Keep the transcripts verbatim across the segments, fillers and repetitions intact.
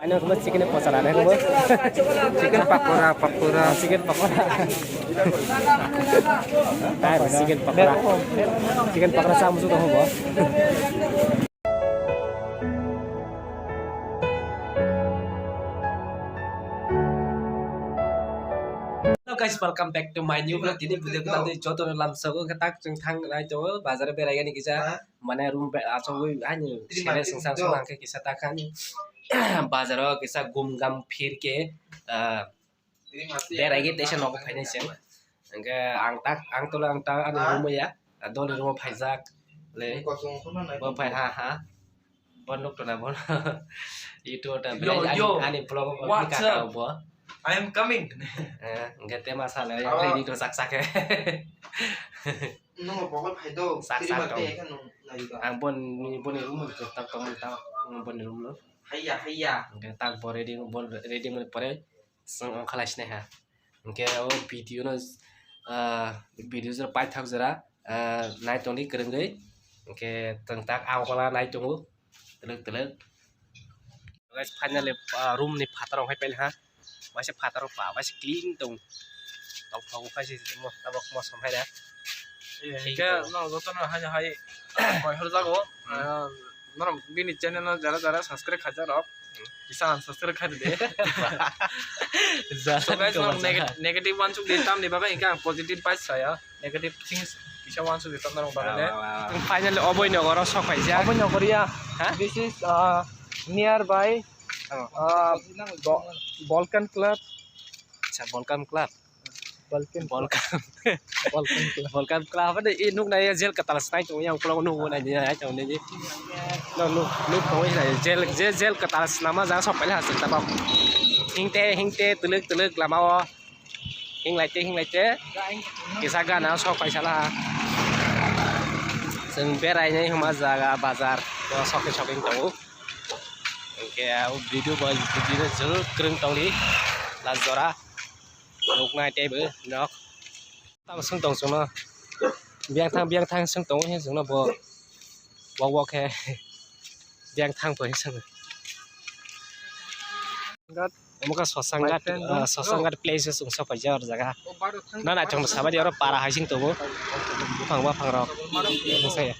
Ano kamo chicken pochara, ano kamo chicken pakora, pakora. Chicken pakora. Ai, chicken pakora. Chicken pakora sa musu to hobo. Hello guys, welcome back to my new vlog. Tini video kita tu joto lamsa ko ketak cheng thang nai to bazar berai gani kisa. Mane room pe asogwi ani sere sengsa song angke kisa ta khan bazaro kisa gum gam phir ke, ah, berai ge teisa nogo phainai se. Angke ang tak, ang tolo ang tak ani room ya, doni room phaijak le. Bo phai ha ha. Bo nuk tona bo. Itu ta Yo, belai ani, yo. Ani vlog bo What's kaka up? Bo. I am coming. Eh, angke tema sale Oh. Ready to sak sak. Nung bo phai do. Sak sak Siri ma tong. Te kan nung lagi ka. Ang bon ni bon ni room tak tong tak bon ni room lo. Haiya, haiya. Angke tak bo ready bon ready mo pore song khalai sinai ha. Angke o video no, ah, video jora pai thak jora, ah, nai tongdi kwrwngwi. Angke tong tak ang kola nai tongo. Telek telek. Guys, finally, ah, room ni phataro hai pel ha. Waisa phataro pa, waisa clean tong. Tong tong waisa mo, tabok mo som hai da. Iya, Clean hingke tong. No joto no hai hai koi hor jago. Hmm. Ah, norok bini channel no jara jara subscribe khaijak rok. Hmm. Kisa unsubscribe khai de. Jara So guys, kau norok jara. Neg-, negative uansuk di tamni bagwi hingke ang positive pai saya. Negative things kisa uansuk di tong norok bagwi le. Wow, wow, wow. Finally, oboi nogoro sok paijak. Oboi nogor ya. Ha? This is, uh, nearby, Oh. Uh, Bo-, Balkan Club. Acha, Balkan Club. Balkan Club. Balkan. Balkan Club. Balkan Club ade e nuk nai jail katal snai tong yang pulang nuk nai dia ai tong ni. No nuk nuk tong nai jail je jail katal snama ja sok paila hasik tabok. Hingte hingte tuluk tuluk lama o. Hinglaite hinglaite kisa gana sok paisala. Chwng berai nai hwnma jaga bazar o shopping shopping tongo. Hingke o video bo video jol kwrwng tongdi last jora nuknai teibo nok. Tamo swng tong chwngno biyang thang biyang thang swng tongo he chwngno bo wok wok khe biyang thang tong he chwng. Omo khe Sosanghat, White pant ah, dong. Sosanghat place o chwng sok paijak oro jaga. Na naithok no sabaidi oro para hai sing tongo. Buphang baphang rok. Nuksa ya.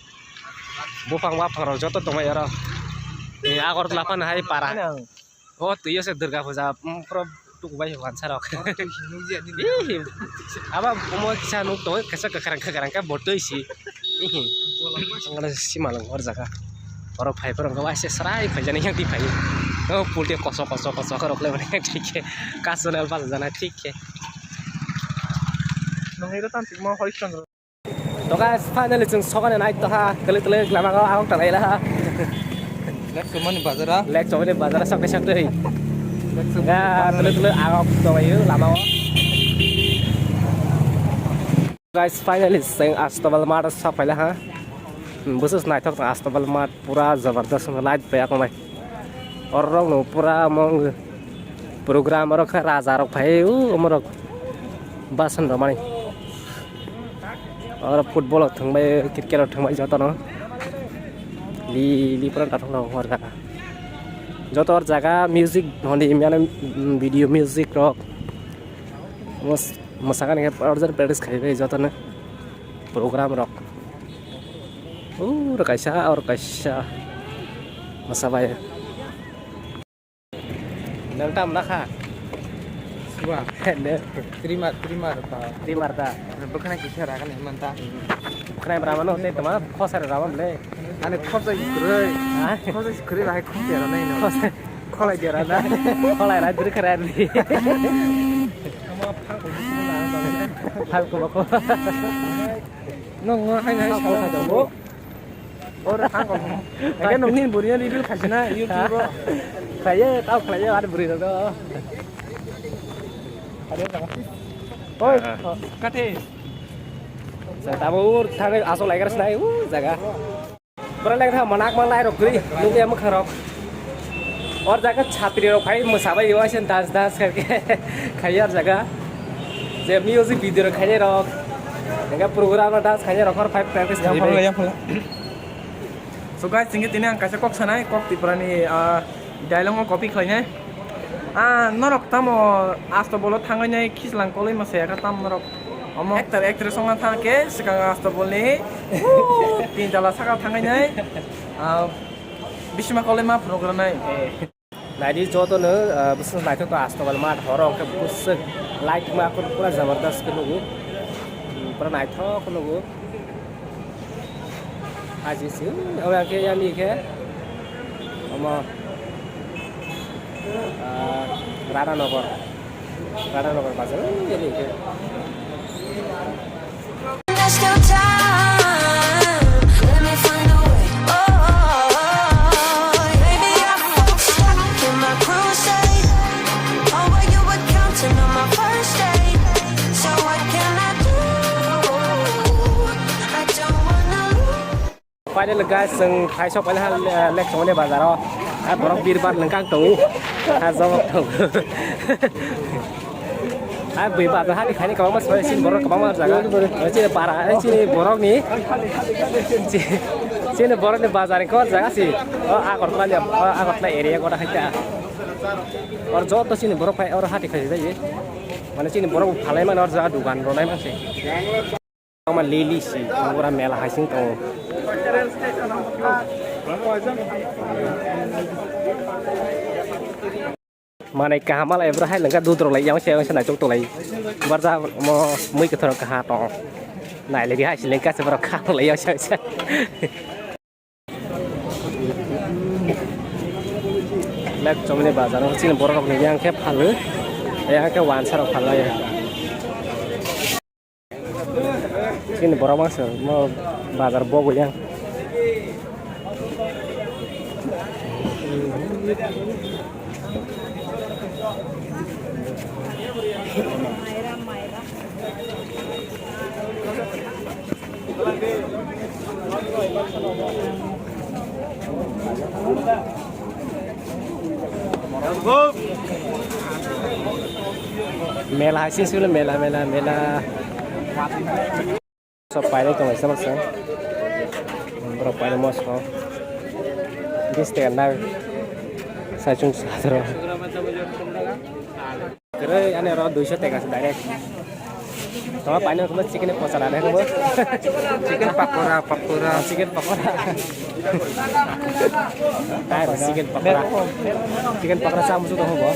Buphang baphang rok joto tongbai oro. Ni Agartala phano hai para. O twi o se Durga puja, um, pura tuku bai wansa rok. Ih, aba omo kisa nuk tongo, kisa kwkhwrang kwkhwrang khe bo twi si. Ih, ang sima lang or jaga. Borok phai phai rok waisa srai phai jani yang ti phai. O pulte koso koso koso rok le mane thik khe. Kaso le bas jana thik khe. Nungni ro tam sikmo hoi chondro. To guys, finally chwng sokani nai toha kwlwi kwlwi lama o ang talai laha. Lek chumani bazara. Lek chumani bazara sakte sakte. Lek chumani Ya, bazara. Kwlwi kwlwi ang tongai lama o. Guys, finally, chwng Astabal Mart o sok phaila ha. Hmm, bwswk naithok tong Astabal Mart, pura jabardast light bai akwmai. Orok no pura mong program orok kha raja rok phai o omorok basan romani. Oro football rok thwngbai, cricket rok thwngbai joto no. Li, li pura tathok rok hor jaga. Joto hor jaga music hondi mane video music rok. Mos-, mwsakani khe order practice khai bai jotono program rok. Oro kaisa, oro kaisa mwsabai. Nang tam na kha? Suwa. Ne. Trimmer, trimmer pa. Trimmer ta. Bwkhana kisa raga ni manta. Bwkhana rama no te tama khosa rama le. Ani khosa kwrwi. Ha? Khosa kwrwi bahai khosa ra nai no. Khosa. Kholai dia ra na. Kholai ra dri khara di. Thang ko ko. No ngo hai hai sa ko. Or thang ko. Age no ni buri ni bil khajna YouTube ro. Khaye tau khaye ar buri ro. Oi, kate. Sa tabo ur thang asol lai gar snai u jaga. Pura lengtha manak manglai rok gri nukya mwkha rok. Or jaga chhatri rok phai mwsabai yo asen dance dance kharke khai or jaga. Je music video rok khainai rok. Jaga program rok dance khainai rok or phai practice Yang khainai. Phala, yang phala. So guys, singke tini ang kaisa kok sanai, kok Tripura ni, ah, Dialogue no copy khlainai. Ah, norok tamo Astabolo thangainai khichlang koloi ma saya kha tam norok. Omo actor actress ongna thang khe swkang Astabolni tin tala saka thangainai. Ah, bisima koloi ma phunukranai. Naidi joto no, ah, bwswk naithok to Astabol math horo khe bwswk light ma pura jabardast khe nugo. Hmm, pura naithok khe nugo. Haji si, abo yang khe, yang ni khe, omo, ah, Radhanagar, Radhanagar bazar, yang ni khe. There's no time, let me find a way. Oh, baby, I'm stuck in my crusade. Oh, were you were counting on my first date? So what can I do? I don't wanna lose. Finally guys, chwng thaisok paina ha, eh, Lake Chomoni bazaro. Ah, borok birbar nwngkang tongo. Ah, jobok tongo. Ah, bui bazar hani khaini kwbangma soi, chini borok kwbangma jaga. Chini para, chini borokni, chini borokni bazar ni kok jaga si. O Agartala, o Agartala area kota khaita. Or joto chini borok phai oro hati khai jai. Mane chini borok phalai mano or jaga dukan ronai manse. Ama lili si, ora mela hai sing tongo. Manai kaham malai bro hai lengka dudro lai yang se se naitok tolai. Barja mo mui kethoro kaha tong. Nai legi hai si lengka se bro kaha lai yang se se. Lake Chomoni bazar o chini borok rok ni yang khe phalu. Yang khe wansa rok phalai. Chini borok mangsa mo bazar bogol yang. Mela hai sini sini mela, mela, mela. Sok painai tongo, sabak sa. Borok painai moso. Bis taka nang. Saichung sadro. Kwrwi ani oro duiso taka se direct. Toma painai khumo chicken pochara nai khumo. Chicken pakora, pakora. Chicken pakora. Ai, chicken pakora. Chicken pakora sa musu ko hobo.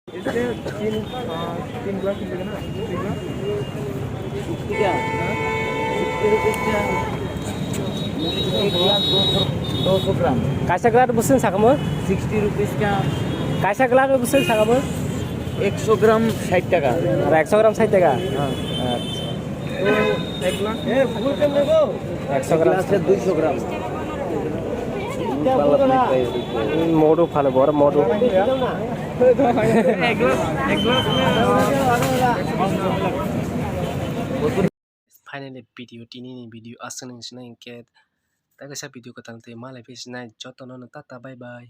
Este tiene, ah, tiene glass de nada, tiene glass. क्या? Sixty rupees का। एक ग्लास दो सौ, दो सौ ग्राम। Kaisa glass bwswk sakamo? Sixty rupees का। Kaisa glass bwswk sakamo? একশো গ্রাম ষাট টাকা। Ar ekso gram sait taka? হ্যাঁ। Acha. तो एक ग्लास, একশো গ্রাম। গ্লাসে দুইশো গ্রাম। Modu phale bor modu. Finally video tini ni video aswk nung sinai hinkhe tei kaisa video kwtal tei malai phi sinai jotono no tata bye bye.